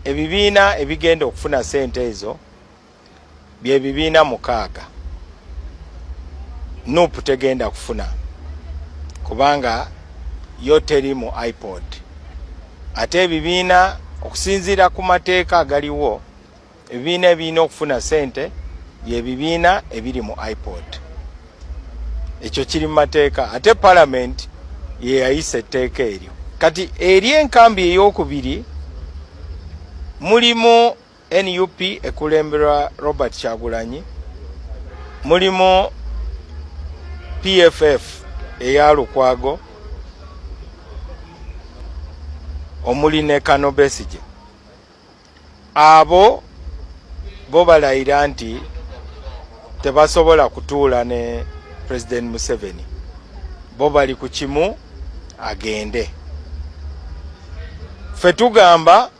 Ebibiina ebigenda okufuna sente ezo bye bibiina 6. NUP tegenda kufuna kubanga yo teri mu IPOD. Ate ebibiina okusinziira ku mateeka agaliwo, ebibiina ebirina okufuna sente bye bibiina ebiri mu IPOD. Ekyo kiri mu mateeka, ate palamenti ye yayisa etteeka eryo. Kati eri enkambi ey'okubiri mulimu NUP ekulemberwa Robert Kyagulanyi, mulimu PFF eya Lukwago omuli ne Kano Besigye. Abo bo balayira nti tebasobola kutuula ne President Museveni, bo bali ku kimu agende. Ffe tugamba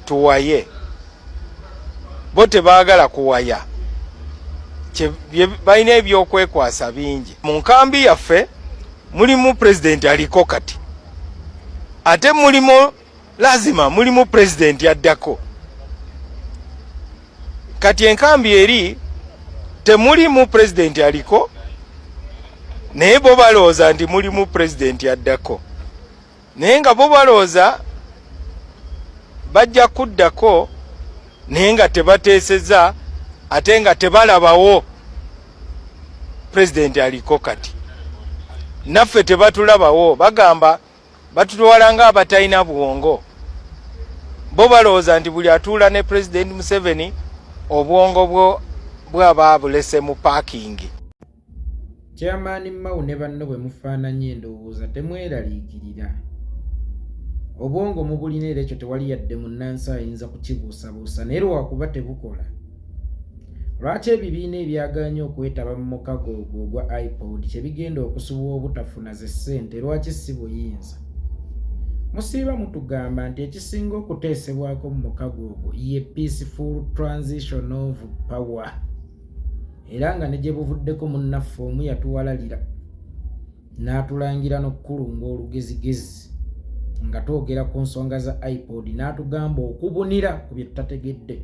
tuwaye, bo tebaagala kuwaya, balina ebyokwekwasa bingi. Mu nkambi yaffe mulimu pulezidenti aliko kati, ate mulimu lazima mulimu pulezidenti addako. Kati enkambi eri temulimu pulezidenti aliko, naye bo balowooza nti mulimu pulezidenti addako, naye nga bo balowooza bajja kuddako, naye nga tebateeseza, ate nga tebalabawo pulezidenti aliko kati. Naffe tebatulabawo, bagamba batutwala nga abatalina bwongo. Bo balowooza nti buli atuula ne Pulezidenti Museveni obwongo bwo bwaba abulese mu paakingi. Chairman Mao ne banno bwe mufaananya endowooza temweraliikirira. Obwongo mubulina era ekyo tewali yadde munnansi ayinza kukibuusabuusa naye lwakuba tebukola. Lwaki ebibiina ebyagaanye okwetaba mu mukago ogwo ogwa IPOD kye bigenda okusubwa obutafuna ze ssente lwaki si buyinza? Musiiba mutugamba nti ekisinga okuteesebwako mu mukago ogwo ye peaceful transition of power era nga ne gye buvuddeko munnaffe omu yatuwalalira n'atulangira n'okukulunga olugezigezi nga twogera ku nsonga za ipod n'atugamba okubunira ku bye tutategedde,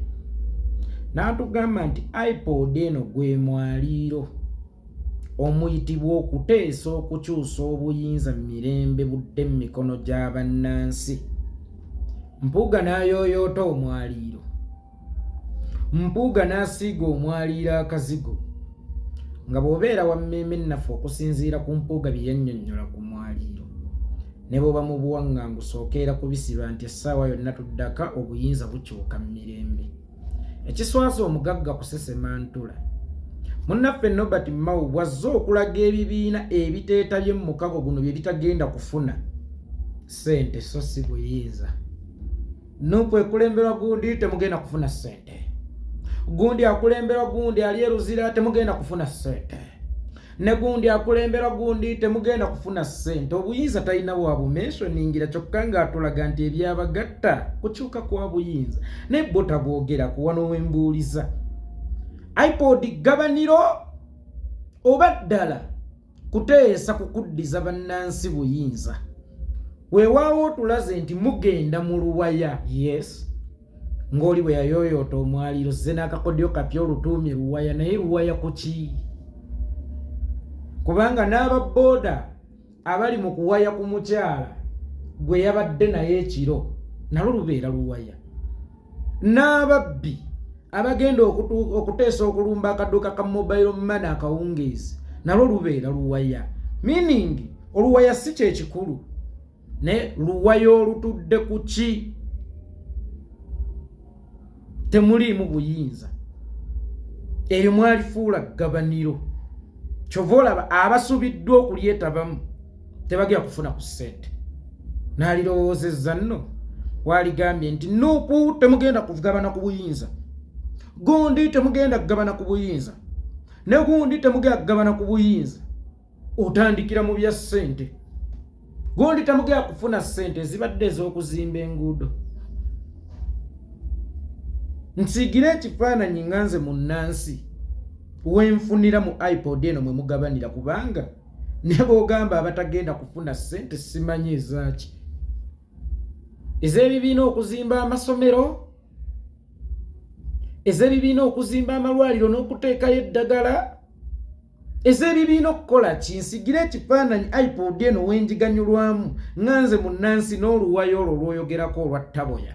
n'atugamba nti ipod eno gwe mwaliiro omuyitibwa okuteesa okukyusa obuyinza mu mirembe budde mu mikono gya bannansi. Mpuuga n'ayooyoota omwaliiro. Mpuuga n'asiiga omwaliiro akazigo nga bw'obeera wa mmeeme nnafu okusinziira ku Mpuuga bye yannyonnyola ku mwaliiro ne bw'oba mu buwaŋŋanguse okeera kubisiba nti essaawa yonna tuddaka obuyinza bukyuka mu mirembe. Ekiswaza omugagga kusesema ntula. Munnaffe Norbert Mao bw'azze okulaga ebibiina ebiteetabye mu mukago guno bye bitagenda kufuna ssente so si buyinza. Nup ekulemberwa gundi temugenda kufuna ssente, gundi akulemberwa gundi ali eruzira temugenda kufuna ssente, ne gundi akulemberwa gundi temugenda kufuna ssente. Obuyinza talina bwabumensoningira kyokka ng'atulaga nti ebyabagatta kukyuka kwa buyinza naye bo tabwogera kuwano wembuuliza ipod gabaniro oba ddala kuteesa kukuddiza bannansi buyinza. Weewaawo otulaze nti mugenda mu luwaya, yes, ng'oli bwe yayooyoota omwaliiro zze n'akakodyo kapya olutuumye luwaya, naye luwaya ku ki? Kubanga n'aba bbooda abali mu kuwaya ku mukyala gwe yabadde naye ekiro nalwo lubeera luwaya. N'ababbi abagenda okuteesa okulumba akaduuka ka mobile money akawungeezi nalwo lubeera luwaya. Meaning oluwaya si kyekikulu, naye luwaya olutudde ku ki? Temuliimu buyinza. Eryo mwalifuula ggabaniro. Kyova olaba abasubiddwa okulyetabamu tebagenda kufuna ku ssente. N'alirowoozezza nno waligambye nti nuupu temugenda kugabana ku buyinza, gundi temugenda kugabana ku buyinza, ne gundi temugenda kugabana ku buyinza. Otandikira mu bya ssente. Gundi temugenda kufuna ssente ezibadde ez'okuzimba enguudo. Nsiigire ekifaananyi nga nze munnansi wenfunira mu ipod eno mwe mugabanira, kubanga ne bw'ogamba abatagenda kufuna ssente simanyi ezaaki. Ez'ebibiina okuzimba amasomero, ez'ebibiina okuzimba amalwaliro n'okuteekayo eddagala, ez'ebibiina okukola ki? Nsigira ekifaananyi IPOD eno wenjiganyulwamu nga nze munnansi n'oluwayo olwo lw'oyogerako olwa Taboya.